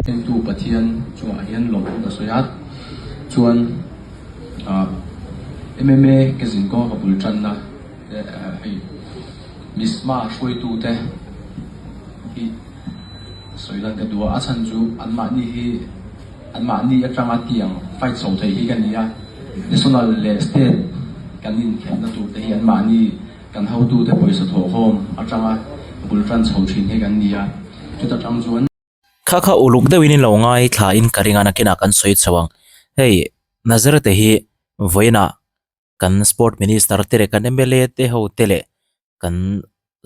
Entu Pathian chungah hian lawmthu ka sawi a, chuan ah MMA ka zin kawng ka bul tanna hei Misma hruaitute hi sawi lan ka duh a, a chhan chu anmahni hi anmahni atanga tiang fight chho thei hi ka ni a, National leh State kan inkhelhna tur te hi anmahni kan hotute pawisa thawhkhawm atanga bul tan chho thin hi kan ni a, chuta tang chuan. Kha kha uluk deuhin in lo ngai thla in ka ring a nakinah kan sawi chho ang. Hei Nazareth hi vawiinah kan sport minister te leh kan mla te ho te leh kan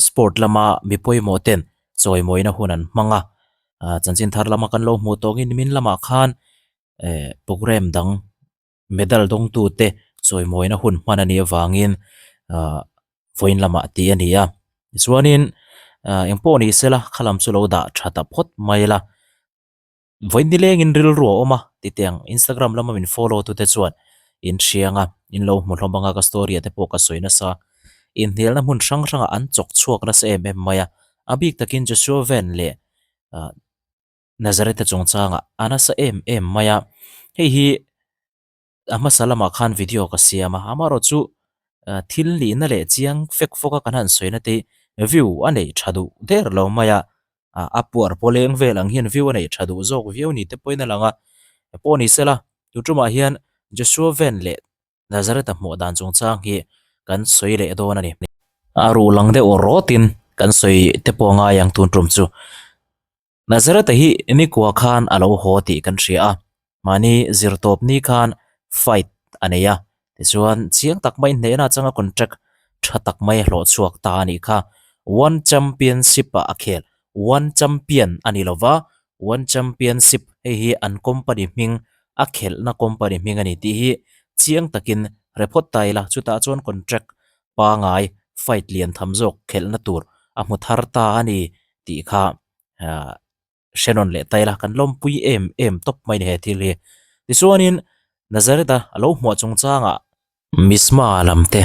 sport lama mi pawimawh ten chawimawina hun an hmang a ah chanchin thar lama kan lo hmuh tawngin nimin lamah khan eh programme dang medal dawngtu te chawimawina hun hman a nih avangin ah vawiin lamah tih a ni a tichuanin ah engpawh ni sela khalam chu lo dah tha ta phawt mai la vawiin nilengin rilru a awm a titiang instagram lama min follow tu te chuan in hriang a in lo hmu hlawm ang a ka story ah te pawh ka sawi nasa inhnialna hmun hrang hrangah an chawk chhuak nasa em em mai a a bik takin Joshua Van leh ah. Nazareth-a chungchangah a nasa em em mai a, hei hi a hmasa lamah khan video ka siam a, amaherawhchu thil nihna leh chiang fek fawk a kan han sawina te hi view a neih tha duh der lo mai a, a puar pawleng vel ang hian view a neih tha duh zawk viau ni te pawhin a lang a, pawh ni sela tu tumah hian Joshua Van leh Nazareth-a hmuh dan chungchang hi kan sawi leh dawn a ni. A ruh lang deuh rawtin kan sawi te pawh a ngai ang tun tum chu. Nazareth-a hi nikua khan a lo haw tih kan hria a, mahni zirtawp ni khan fight a nei a, tichuan chiang tak mai hnehna atanga contract tha tak mai a hlawh chhuak ta a nih kha. One Championship-ah a khel, One Champion a ni lova, One Championship hei hi an company hming a khelhna company hming a ni tih hi chiang takin hre phawt ta ila, chutah chuan contract pangai fight lian tham zawk khelhna tur a hmu thar ta a ni tih kha ah hre nawn leh ta ila kan lawmpui em em tawp mai a ni he thil hi. Tichuanin Nazareth-a a lo hmuah chungchangah Misma lam te,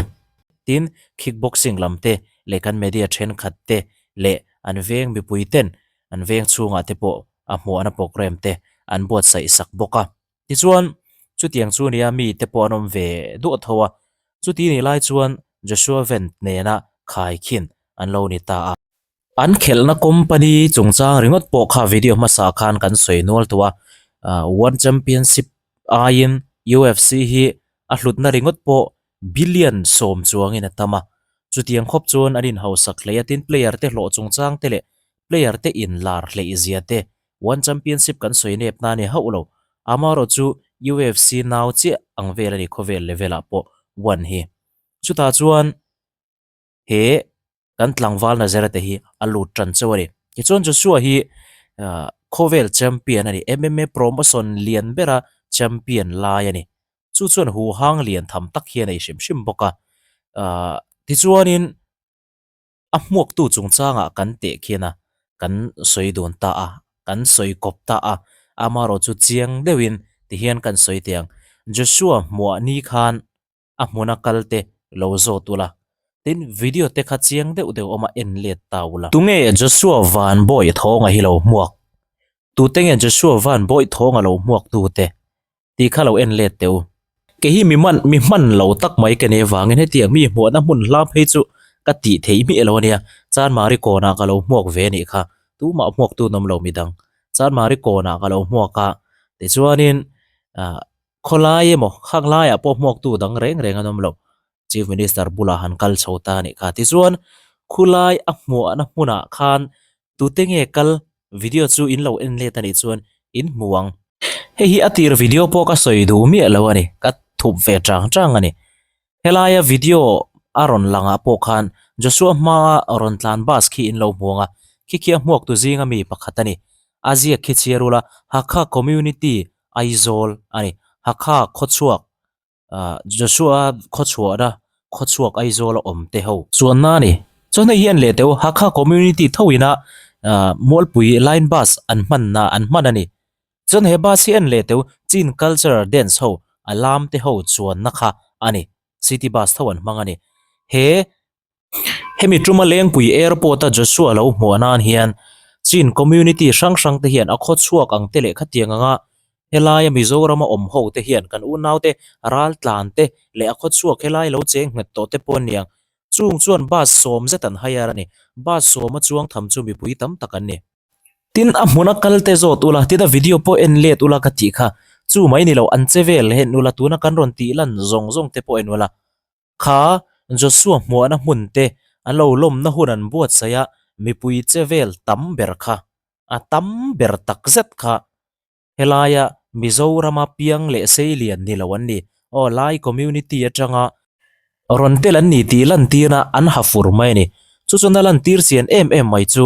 tin kickboxing lam te leh kan media thenkhat te leh an veng mipui ten an veng chhungah te pawh a hmuahna programme te an buatsaih sak bawk a. Tichuan, chutiang chu nia mi te pawh an awm ve duah tho a, chuti nih lai chuan Joshua Vent nena khaikhin an lo ni ta a. An khelhna company chungchang ringawt pawh kha video hmasa khan kan sawi nual tawh a, One Championship aiin UFC hi a hlutna ringawt pawh billion sawm chuangin a tam a, chutiang khawp chuan an inhausak hleih a, tin player te hlawh chungchang te leh player te inlar hleih zia te One Championship kan sawi nep na a ni hauh lo, amaherawh chu UFC nau chiah ang vel a ni khawvel level ah pawh One hi. Chutah chuan he kan tlangval Nazareth te hi a lut tan chauh a ni. Tichuan Joshua hi khawvel champion a ni, MMA promotion lian bera champion lai a ni. Chu chuan huhang lian tham tak hi a nei hrim hrim bawk a. Tichuanin. A hmuaktu chungchangah kan teh khian a, kan sawi dun ta a, kan sawi kawp ta a, amaherawh chu chiang deuhin tihian kan sawi teh ang, Joshua hmuah ni khan a hmuna kal te lo zawt ula, tin video te kha chiang deuh deuh awma en let ta ula. Tunge Joshua van bawi thawnga hi lo hmuak? Tute nge Joshua van bawi thawnga lo hmuak tute? Tih kha lo en let teh u. Kei hi mi man mi hman lo tak mai ka nih avangin hetiang mi hmuahna hmun hla phei chu ka tih theih miah lo ania. Chanmari kawnah ka lo hmuak ve anih kha. Tumah hmuak tu an awm lo midang. Chanmari kawnah ka lo hmuak a. Tichuanin ah khawlai emaw khang laiah pawh hmuak tu dang reng reng an awm lo. Chief Minister bulah han kal chho ta anih kha. Tichuan khulai a hmuahna hmunah khan Tute nge kal video chu in lo en let a nih chuan in hmu ang. Hei hi a tir video pawh ka sawi duh miah lo a ni, ka thup ve chang chang a ni. Helaia video a rawn lang ah pawh khan Joshua hmaa rawn tlan bus khi in lo hmu ang a, khi khi a hmuak tu zinga mi pakhat a ni. A ziak khi chhiar ula Hakha Community Aizawl a ni, Hakha khawchhuak Ah Joshua khawchhuahna khawchhuak Aizawl a awm te ho. Chuanna a ni. Chuan hei hi an leh teuh Hakha community tho ina ah Mualpui line bus an hmanna an hman a ni. Chuan he bus hi an leh teuh Chin cultural dance ho a lam te ho chuanna kha a ni. City bus tho an hmang a ni. He Hemi tuma Lengpui Airport a Joshua lo hmuah nan hian Chin community hrang hrang te hian a khaw chhuak ang te leh khatiang anga helaia Mizorama awm ho te hian kan unaute raltlan te leh a khaw chhuak helai lo cheng nghet tawh te pawh an ni ang. Chung chuan bus sawm zet an hire a ni. Bus sawma chuang tham chu mipui tam tak an ni. Tin, a hmuna kal te zawt ula, tin a video pawh en let ula ka tih kha. Chu mai ni lo, an che vel hen ula, tuna kan rawn tih lan zawng zawng te pawh en ula. Kha Joshua hmuahna hmun te an lo lawmna hun an buatsaih a, mipui che vel tam ber kha, a tam ber tak zet kha helaia Mizorama piang leh seilian ni lo an ni. Aw, Lai community atanga rawn tel an ni tih lantirna an ha fur mai a ni. Chu chuan a lantir chian em em mai chu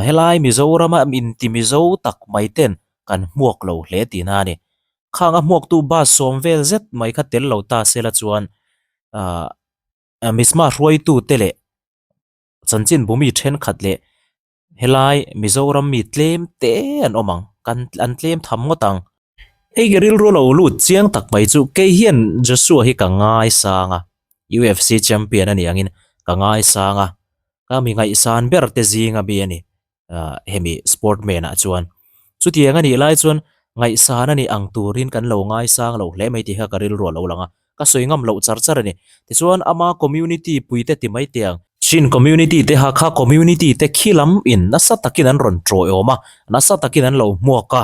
helai Mizorama inti Mizo tak mai ten kan hmuak lo hle tihna a ni. Khang a hmuaktu bus sawm vel zet mai kha tel lo ta sela chuan ahh Misma hruaitu te leh chanchin bumi thenkhat leh helai Mizoram mi tlem te an awm ang kan an tlem tham ngawt ang. Hei ka rilru lo lut chiang tak mai chu kei hian Joshua hi ka ngaisang a, UFC champion a nih angin ka ngaisang a, ka mi ngaihsan ber te zinga mi a ni. ah hemi sportman ah chuan chutiang a nih lai chuan ngaihsan a nih ang turin kan lo ngaisang lo hle mai tih kha ka rilru a lo lang a ka sawi ngam loh char char a ni tichuan ama community pui te ti mai teh ang Chin community te Hakha community te khi lam in nasa takin an rawn tawih awm a nasa takin an lo hmuak a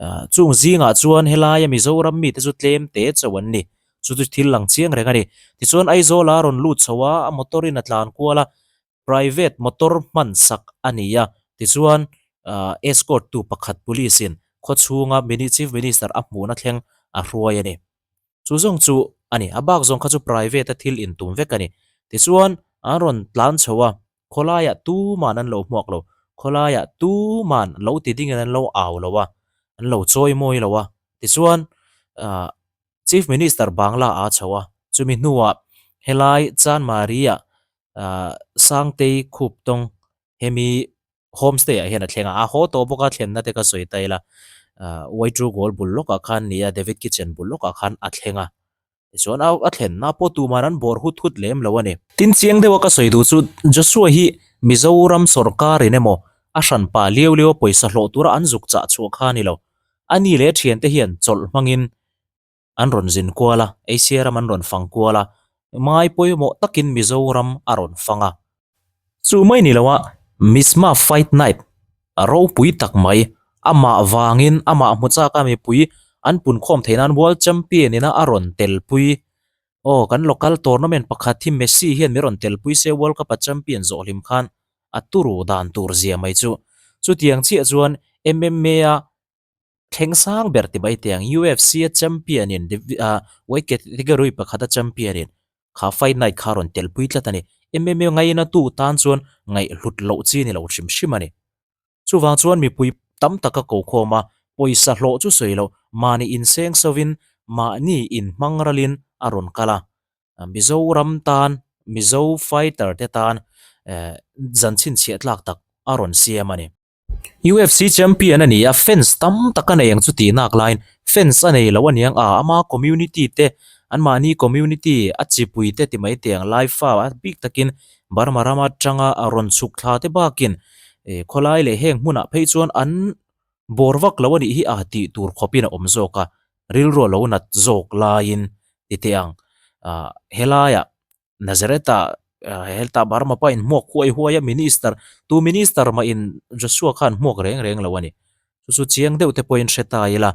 ah chung zingah chuan helaia Mizoram mite chu tlem te chauh an ni chu chu thil lang chiang reng a ni tichuan Aizawl a rawn lut chho a a motor in a tlan kual a. Private motor hman sak a ni a, tichuan escort tu pakhat police in khaw chhunga mini chief minister a hmuhna thleng a hruai a ni. Chu zawng chu a ni, a bak zawng kha chu private a thil intum vek a ni. Tichuan an rawn tlan chho a, khawlaiah tuman an lo hmuak lo, khawlaiah tuman lo ti dingin an lo au lo a, an lo chawi mawi lo a, tichuan chief minister bangla a chho a, chumi hnuah helai Chanmari-ah ah Sangtei khup tawng hemi homestay ah hian a thleng a a haw tawh bawk a thlenna te ka sawi ta ila ah Waitru goal bul lawkah khan ni a David kitchen bul lawkah khan a thleng a tichuan a a thlenna pawh tumah an bawr hut hut lem lo a ni. Tin chiang deuha ka sawi duh chu Joshua hi Mizoram sawrkarin emaw a hranpa liau liau a pawisa hlawh tura an zuk chah chhuah kha a ni lo a ni leh thiante hian chawlh hmangin an rawn zin kual a, Asia ram an rawn fang kual a, mai pawimawh takin Mizoram a rawn fang a. Chu mai ni loa Misma Fight Night a ropui tak mai, amah vangin amah hmu chak a mipui an punkhawm theih nan World Champion ina a rawn telpui. Aw, kan local tournament pakhat hi Messi hian mi rawn telpui se World Cup a champion zawh hlim khan a turu dan tur zia mai chu. Chutiang chiah chuan MMA a Thleng sang ber ti mai teh ang UFC a champion in weight category pakhat a champion in kha fight night kha a rawn tel pui tlat a ni. MMA ngaina tu tan chuan ngaihhlut loh chi ni lo hrim hrim a ni. Chuvang chuan mipui tam tak a ko khawm a, pawisa hlawh chu sawi loh mahni inseng sovin mahni inhmang ralin a rawn kal a. Mizoram tan Mizo fighter te tan zan chhinchhiah tlak tak a rawn siam a ni. UFC champion a ni a, fans tam tak a nei ang chu tih nak laiin fans a nei lo a niang a, ama community te anmahni community a chipui te ti mai teh ang lai fa a bik takin Burma rama atanga a rawn chhuk thla te bakin eh khawlai leh heng hmunah phei chuan an bawr vak lo a nih hi a tih tur khawpin a awm zawk a, rilru a lo nat zawk laiin ti teh ang ah helaiah Nazareth-ah heltah Burma pa in hmuak huai huai a, minister, tu minister mah in Joshua khan hmuak reng reng lo a ni. Chu chu chiang deuh te pawhin hre ta ila.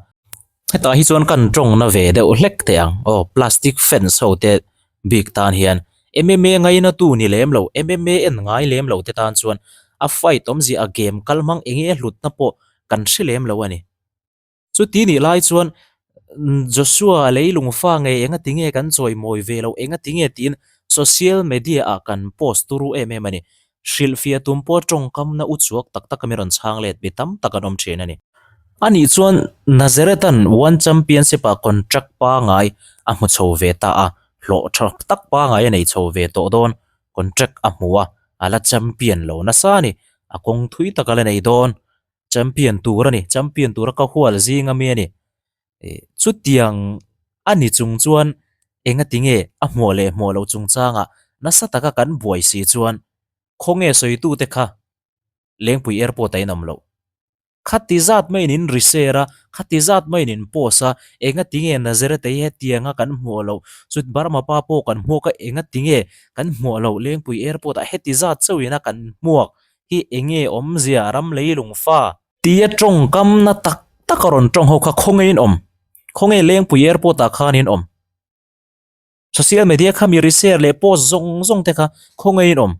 Hetah hi chuan kan tawngna ve deuh hlek teh ang. Aw, plastic fence ho te bik tan hian MMA ngaina tu ni lem lo, MMA en ngai lem lo te tan chuan a fight awmzia a game kal hmang enge hlutna pawh kan hre lem lo a ni. Chuti nih lai chuan Joshua leilung fa ngei enga tinge kan chawimawi ve loh enga tinge tiin social media ah kan post turu em em a ni. Hrilhfiah tum pawh tawngkamna u chhuak tak tak a mi rawn chhang let mi tam tak an awm thin a ni. Anih chuan Nazareth-a'n One Championship ah contract pangai a hmu chho ve ta a, hlawh tha tak pangai a nei chho ve tawh dawn, contract a hmu a, a la champion lo nasa a ni, a kawng thui tak a la nei dawn. Champion tur a ni, champion tura ka hual zing ami a ni. Ih chutiang a ni chung chuan enga tinge a hmuah leh hmuah loh chungchangah nasa taka kan buai si chuan khawnge sawitute kha. Lengpui Airport ah in awm loh? Khati zat maiin in ri share a, khati zat maiin in post a, engati nge Nazareth hi hetianga kan hmuh loh? Chut Burma pa pawh kan hmuak a, engati nge kan hmuh loh Lengpui Airport ah heti zat chauhin a kan hmuak hi enge awmzia ram leilung fa? Tia tawngkam na tak tak a rawn tawng ho kha khawnge in awm? Khawnge Lengpui Airport ah khan in awm? Social media kha mi ri share leh post zawng zawng te kha khawnge in awm?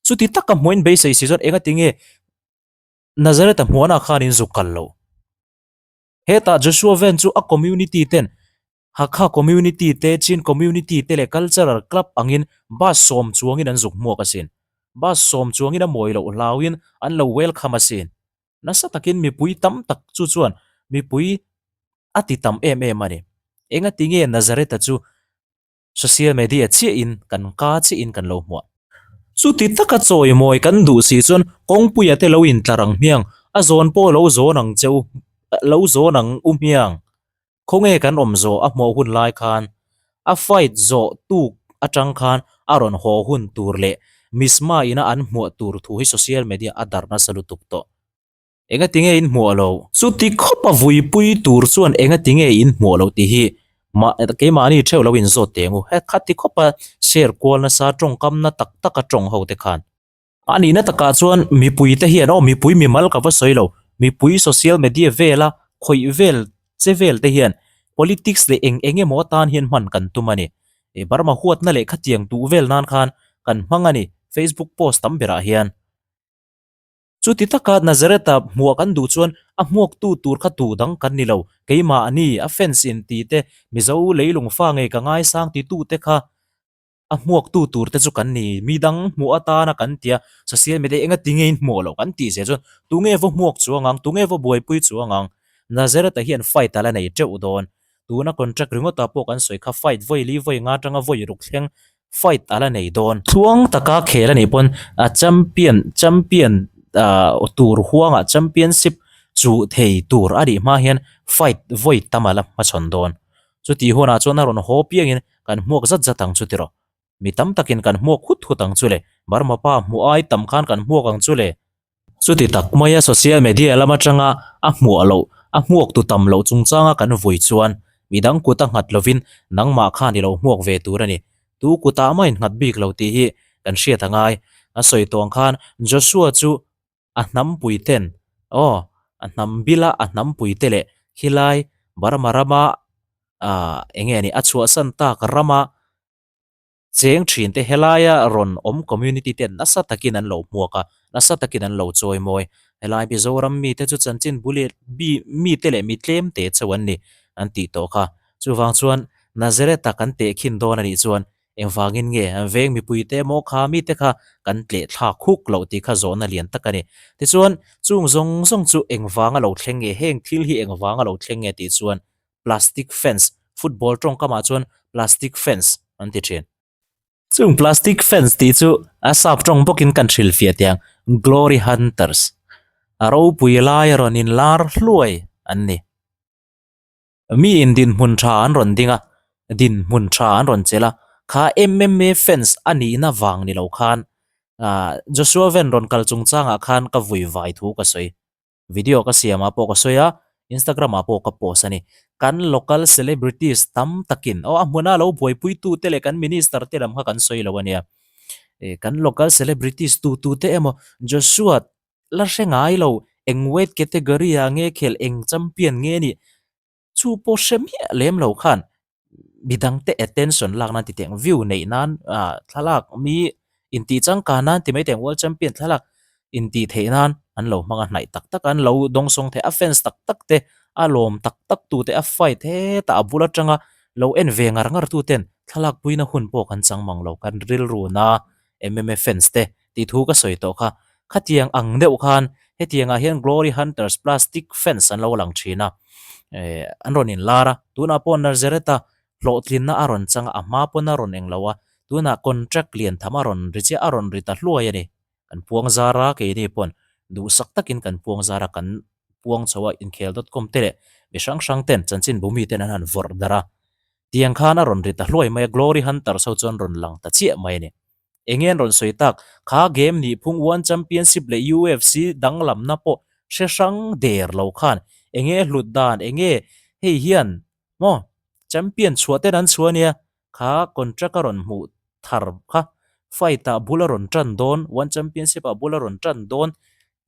Chuti taka hmuh in beisei si chuan engati nge Nazareth-a hmuahna khan in zuk kal lo. Hetah Joshua Van chu a community ten Hakha community te, Chin community te leh cultural club angin bus sawm chuangin an zuk hmuak asin. Bus sawm chuangin a mawi loh hlauin an lo welcome asin. Nasa takin mipui tam tak chu chuan mipui a ti tam em em a ni. Engati nge Nazareth-a chu Social media chiahin kan ka chiahin kan lo hmuah. Chuti taka chawimawi kan duh si chuan kawngpuia te lo intlar ang hmiang, a zawn pawh lo zawn ang che u, lo zawn ang u hmiang. Khawnge kan awm zawh a hmuah hun lai khan a fight zawh tuk atang khan a rawn haw hun tur leh Misma ina an hmuah tur thu hi social media a darh nasa lutuk tawh. Engati nge in hmuah lo? Chuti khawpa vuipui tur chuan engati nge in hmuah lo tih hi mah keimahni theuh lo inzawt teh ang u. He khati khawpa share kual nasa tawngkamna tak taka tawng ho te khan. A nihna takah chuan mipui te hian aw mipui mimal ka va sawi lo, mipui social media vela khawih vel che vel te hian politics leh eng eng emaw atan hian hman kan tum a ni. Burma huatna leh khatiang duh vel nan khan kan hmang a ni Facebook post tam berah hian. Chuti taka Nazareth-a hmuah kan duh chuan a hmuaktu tur kha duh dang kan ni lo, keimahni a fans in ti te, Mizo leilung fa ngei ka ngaisang ti tu te kha a hmuaktu tur te chu kan ni, mi dang hmuh atana kan tia social media enga ti ngei hmuah loh kan tih zel chuan tunge vaw hmuak chuang ang, tunge vaw buaipui chuang ang, Nazareth-a hian fight a la nei teuh dawn, tuna contract ringawtah pawh kan sawi kha fight vawi li vawi nga atanga vawi ruk thleng fight a la nei dawn. Tluang taka khel a nih pawn a champion champion ah tur huangah championship chuh thei tur a nih hma hian fight vawi tam a la hmachhawn dawn. Chutih hunah chuan a rawn haw piangin kan hmuak zat zat ang chu tiraw. Mi tam takin kan hmuak hut hut ang chu le. Burma pa hmuh ai tam khan kan hmuak ang chu le. Chuti tak maia social media lam atanga a hmuah loh, a hmuak tu tam loh chungchanga kan vui chuan midang kut a nghat lovin nangmah khan i lo hmuak ve tur a ni. Tu kutah mah innghat bik lo tih hi kan hriat a ngai. A sawi tawng khan Joshua chu a hnampui ten, aw, a hnam bila a hnampui te leh khilai Burma rama ah eng nge ni a chhuahsan tak rama Cheng thinte helaia rawn awm community ten nasa takin an lo hmuak a, nasa takin an lo chawi mawi. Helai Mizoram mite chu chanchin bu leh bi mite leh mi tlem te chauh an ni an tih tawh kha. Chuvang chuan Nazareth-a kan tehkhin dawn a nih chuan engvangin nge veng mipuite emaw kha mite kha kan tleh thlak huk loh tih kha zawhna lian tak a ni. Tichuan chung zawng zawng chu engvanga lo thleng nge, heng thil hi engvanga lo thleng nge tih chuan plastic fence, football tawngkamah chuan plastic fence an ti thin. Chung plastic fence tih chu a sap tawng bawkin kan hrilhfiah teh ang, Glory Hunters, a ropui lai rawn inlar hluai an ni. Mi in dinhmun tha an rawn ding a, dinhmun tha an rawn chelh a, kha MMA fence a nihna vang ni lo khan Joshua Van rawn kal chungchangah khan ka vui vai thu ka sawi. Video ka siamah pawh ka sawi a, Instagram ah pawh ka post a ni. Kan local celebrities tam takin, aw a hmuna lo buaipuitu te leh kan minister te lam kha kan sawi lo a nia. Eh kan local celebrities tu tu te emaw Joshua la hre ngai lo, eng weight category ah nge khel, eng champion nge nih Chu pawh hre miah lem lo khan midangte attention lak nan ti teh ang view neih nan ah thlalak mi intih changkan nan ti mai teh ang world champion thlalak intih theih nan an lo hmang a hnaih tak tak a an lo dawngsawng thei a fans tak tak te a lawm tak tak tu te a fight hetah a bul atanga lo en ve ngar ngar tu ten thlalak puina hun pawh kan chang mang lo kan rilru na MMA fans te tih thu ka sawi tawh kha. Khatiang ang deuh khan hetiangah hian Glory Hunters plastic fans an lo lang thin a, eh an rawn inlar a, tunah pawh Nazareth-a hlawhtlinna a rawn chang a, a hma pawn a rawn eng lo a, tunah contract lian tham a rawn ri chiah a rawn ri ta hluai a ni. Kan puang zar a, keini pawn duhsak takin kan puang zar a, kan puang chho a, inkhel dot com te leh mi hrang hrang ten chanchinbu mi ten an han vawrh darh a, tiang khan a rawn ri ta hluai mai a, Glory Hunters ho chuan rawn lang ta chiah mai a ni. Enge an rawn sawi tak? Kha game nih phung One Championship leh UFC danglamna pawh hre hrang der lo khan enge hlut dan enge hei hian maw champion chhuah ten an chhuah ania kha contract a rawn hmuh thar kha fight ah bul a rawn tan dawn One Championship ah bul a rawn tan dawn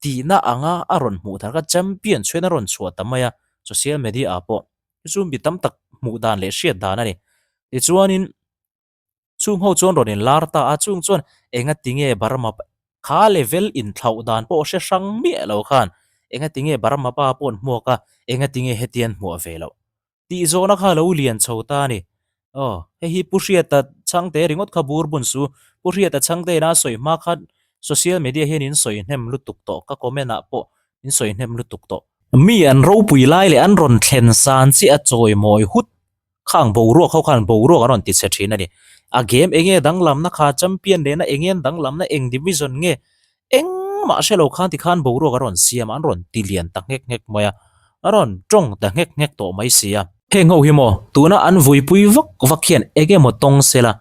tihna anga a rawn hmuh thar kha champion chhuain a rawn chhuah ta mai a social media ah pawh chu chu mi tam tak hmuh dan leh hriat dan a ni tichuanin. Chung ho chuan rawn inlar ta a, chung chuan engati nge Burma kha level inthlauh dan pawh hre hrang miah lo khan engati nge Burma pa pawh an hmuak a, engati nge hetian hmuah ve loh tih zawhna kha a lo lian chho ta a ni. Aw, hei hi Pu Hriata chhangte ringawt kha bur bun su, Pu Hriata chhangte ina sawi hma khan social media hian in sawi hnem lutuk tawh, ka comment ah pawh in sawi hnem lutuk tawh. Mi an ropui lai leh an rawn thlen san chiah a chawimawi hut Khang boruak ho khan boruak an rawn ti chhe thin a ni. A game enge danglamna kha champion lehna enge an danglamna eng division nge engmah hre lo khan tikhan boruak an rawn siam a, an rawn ti lian ta nghek nghek mai a, a rawn tawng ta nghek nghek tawh mai si a. Heng ho hi maw tuna an vuipui vak vak hian eng emaw tawng sela,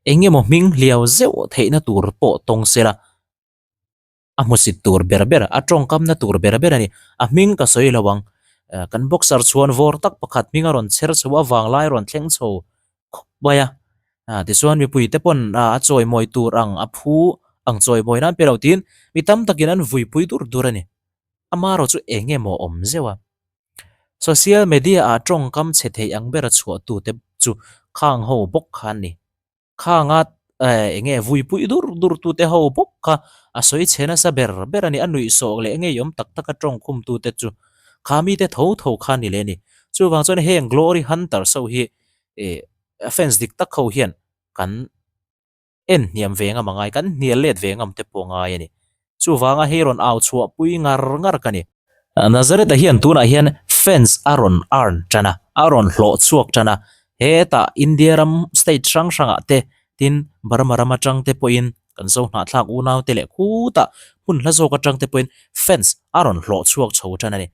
eng emaw hming hliau zeuh theihna tur pawh tawng sela, A hmusit tur ber ber, a tawngkamna tur ber ber a ni. A hming ka sawi lo ang. Kan boxer chhuan vawr tak pakhat hming a rawn chher chho a, vanglai a rawn thleng chho khawp mai a. Tichuan mipui te pawn a chawimawi tur ang, a phu ang chawimawi nan pe lo tiin mi tam takin an vuipui dur dur a ni. Amaherawh chu eng emaw awm zeuh a. Social media ah tawngkam chhe thei ang bera chhuahtute chu khang ho bawk kha an ni. Khanga eng nge vui puih dur dur tute ho bawk kha a sawi chhe nasa ber ber a ni, a nuihsawh leh ngeiawm tak tak a tawng khum tute chu kha mite tho tho kha a ni leh a ni. Chuvang chuan heng Glory Hunters ho hi ih fans dik tak ho hian kan en hniam ve ngam a ngai, kan hnial let ve ngam te pawh a ngai a ni. Chuvanga hei rawn au chhuah pui ngar ngar ka ni. Nazareth-a hian tunah hian fans a rawn earn tan a, a rawn hlawh chhuak tan a. Hetah India ram state hrang hrangah te, tin Burma ram atang te pawhin kan zo hnahthlak unau te leh khutah hmun hla zawk atang te pawhin fans a rawn hlawh chhuak chho tan a ni.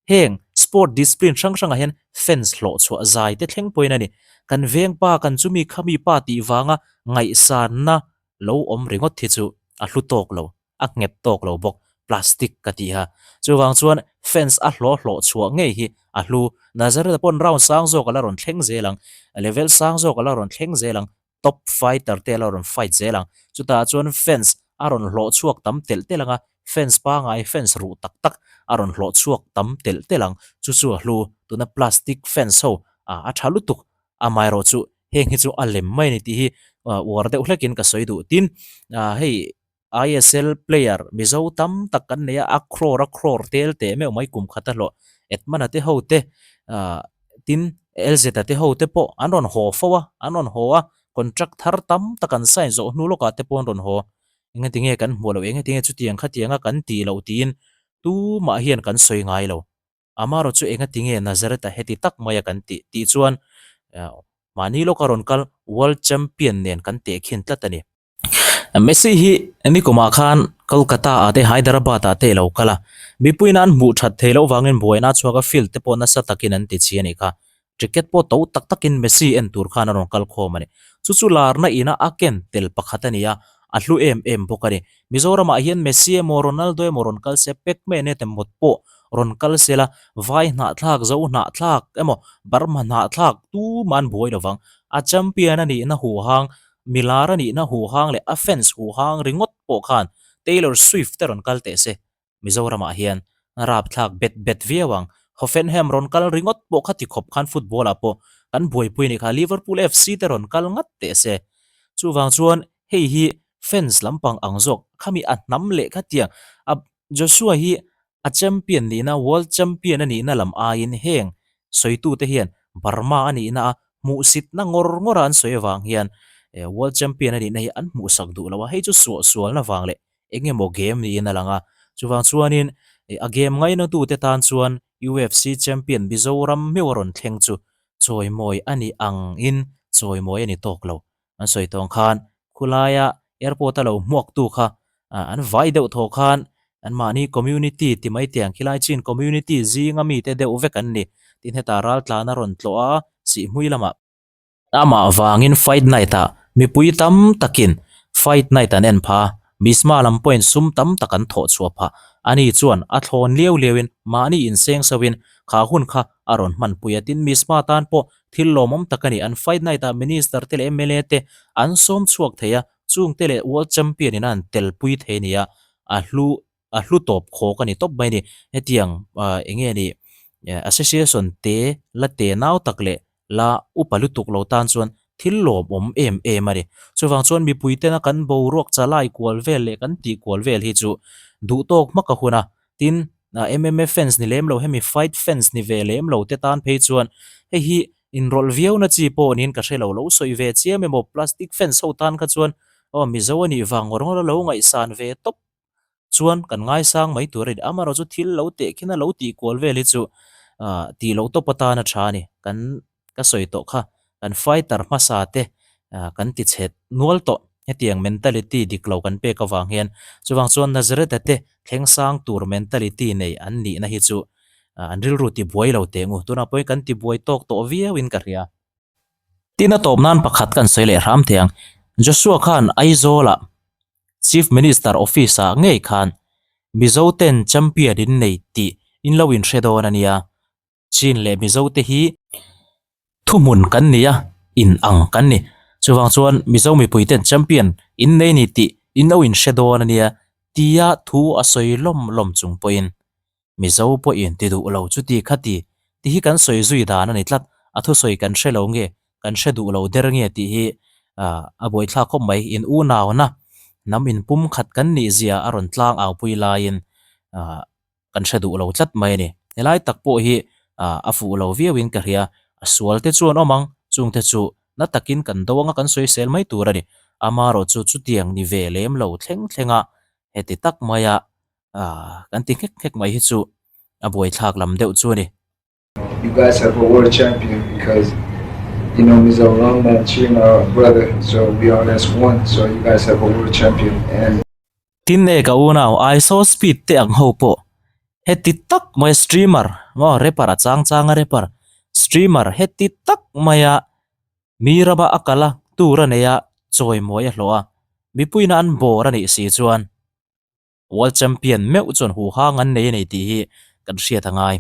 Heng sport discipline hrang hrangah hian fans hlawh chhuah zai te thleng pawhin a ni. Kan veng pa, kan chumi khami pa tih vanga ngaihsanna lo awm ringawt hi chu a hlu tawk lo, a nghet tawk lo bawk, plastic ka tih a. Chuvang chuan fence a hlawh hlawh chhuah ngei hi a hlu. Nazareth-a pawn round sang zawk a la rawn thleng zel ang, level sang zawk a la rawn thleng zel ang, top fighter te a la rawn fight zel ang. Chutah chuan fence a rawn hlawh chhuak tam telh telh ang a, fence pangai, fence ruh tak tak a rawn hlawh chhuak tam telh telh ang. Chu chu a hlu. Tuna plastic fence ho a tha lutuk. Amaherawh chu heng hi chu a lem mai a ni tih hi uar deuh hlekin ka sawi duh. Tin, hei ISL player Mizo tam tak kan nei a, a crore a crore tel teh meuh mai kum khat a hlawh. Edmund-a te ho te tin LZ-a te ho te pawh an rawn haw fo a, an rawn haw a, contract thar tam tak an sign zawh hnu lawkah te pawh an rawn haw. Engatinge kan hmuh loh, engatinge chutiang khatianga kan tih loh tiin tumah hian kan sawi ngai lo. Amaherawh chu engati nge Nazareth-a heti tak maia kan tih tih chuan mahni lawka rawn kal World Champion nen kan tehkhin tlat a ni. Messi hi nikumah khan Kolkata-ah te Hyderabad-ah te a lo kal a, mipuiin an hmuh that theih loh vangin buaina a chhuak a, field te pawh nasa takin an ti chi a nih kha. Ticket pawh to tak takin Messi en tur khan a rawn kal khawm a ni. Chu chu larna ina a ken tel pakhat a ni a, a hlu em em bawk a ni. Mizoramah hian Messi emaw Ronaldo emaw rawn kal se, Pacman emaw mawt pawh rawn kal se la, vai hnahthlak, zo hnahthlak emaw Burma hnahthlak tumah an buai lovang. A champion a nihna huhang, milar a nihna huhang leh a fans huhang ringawt pawh khan Taylor Swift te rawn kal teh se. Mizoramah hian rapthlak bet bet viau ang. Hoffenheim rawn kal ringawt pawh kha ti khawp khan football ah pawh kan buaipui a nih kha, Liverpool FC te rawn kal ngat teh se. Chuvang chuan hei hi fans lampang ang zawk khami a hnam leh khatiang a Joshua hi a champion nihna world champion a nihna lam aiin heng sawitute hian Burma a nihna a hmuhsitna ngawr ngawr a an sawi avang hian world champion a nihna hi an hmuhsak duh lo a, hei chu suahsualna vang leh eng emaw game niin a lang a, chuvang chuanin a game ngainatute tan chuan UFC champion Mizoram meuh a rawn thleng chu chawimawi a ni angin chawimawi a ni tawk lo. An sawi tawng khan khulaia airport a lo hmuaktu kha an vai deuh thaw khan anmahni community ti mai tiang khilai chin community zinga mite deuh vek an ni. Tin hetah raltlan a rawn tlawh a, Sihhmui lamah. Amah vangin Fight Night ah mipui tam takin fight. Fight night an en phah a, Misma lam pawhin sum tam tak an thawh chhuah phah. Ani chuan a thlawn liau liauin mahni inseng sauhin kha hun kha a rawn hmanpui a. Tin, Misma tan pawh thil lawmawm tak a ni. An fight night ah Minister te leh mla te an sawm chhuak thei a, chungte leh World Champion in a an telpui thei a ni a, a hlu a hlu tawp khawk a ni tawp mai a ni. Hetiang eng nge ni association te la te nau tak leh la upa lutuk lo tan chuan thil lawmawm em em a ni. Chuvang chuan mipui tena kan boruak chalai kual vel leh kan tih kual vel hi chu duh tawk hmak a hun a. Tin, MMA fans ni lem lo hemi fight fans ni ve lem lo te tan phei chuan hei hi inrawlh viau na chi pawh niin ka hre lo. Lo sawi ve chiam emaw plastic fans ho tan kha chuan aw Mizo a nih vang ngawr ngawr a lo ngaihsan ve tawp chuan kan ngaisang mai tur a ni. Amaherawh chu thil lo teh khin a lo tih kual vel hi chu ah tih loh tawp atan a tha a ni. Kan ka sawi tawh kha kan fighter hmasa te ah kan ti chhe nual tawh hetiang mentality dik lo kan pek avang hian chuvang chuan Nazareth-a te thleng sang tur mentality nei an nihna hi chu ah an rilru ti buai lo teh ngu. Tunah pawhin kan ti buai tawk tawh viauin ka hria. Tin a tawp nan pakhat kan sawi leh hram thei ang. Joshua khan Aizawl-ah Chief Minister Office ah ngei khan Mizo ten champion in nei tih in lo inhre dawn a nia. Chin leh Mizo te hi thuhmun kan ni a, in ang kan ni. Chuvang chuan Mizo mipui ten champion in nei ni tih in lo inhre dawn a nia tia thu a sawi lawm lawm chung pawhin Mizo pawhin ti duh lo chuti khati tih hi kan sawi zui dan a ni tlat, a thusawi kan hre lo nge, kan hre duh lo der nge tih hi a buaithlak khawp mai. In unauna hnam inpum khat kan nih zia a rawn tlang au pui laiin kan hre duh lo tlat mai a ni. Helai tak pawh hi a fuh lo viauin ka hria, a sual te chuan awm ang, chungte chu na takin kan do anga kan sawisel mai tur a ni. Amaherawh chu chutiang ni ve lem lo thleng thlenga heti tak maia Ah, kan ti nghek nghek mai hi chu a buaithlak lam deuh chu a ni. You guys have a world champion because you know Mizoram and China are brother so we are as one so you guys have a world champion and. Tin e ka unau I saw speed te ang ho pawh heti tak mai streamer maw rapper a chang chang a rapper streamer heti tak maia mi rama a kal a tur a nei a chawimawi a hlawh a mipuiin a an bawr a nih si chuan World Champion meuh chuan huhang an nei a ni tih hi kan hriat a ngai.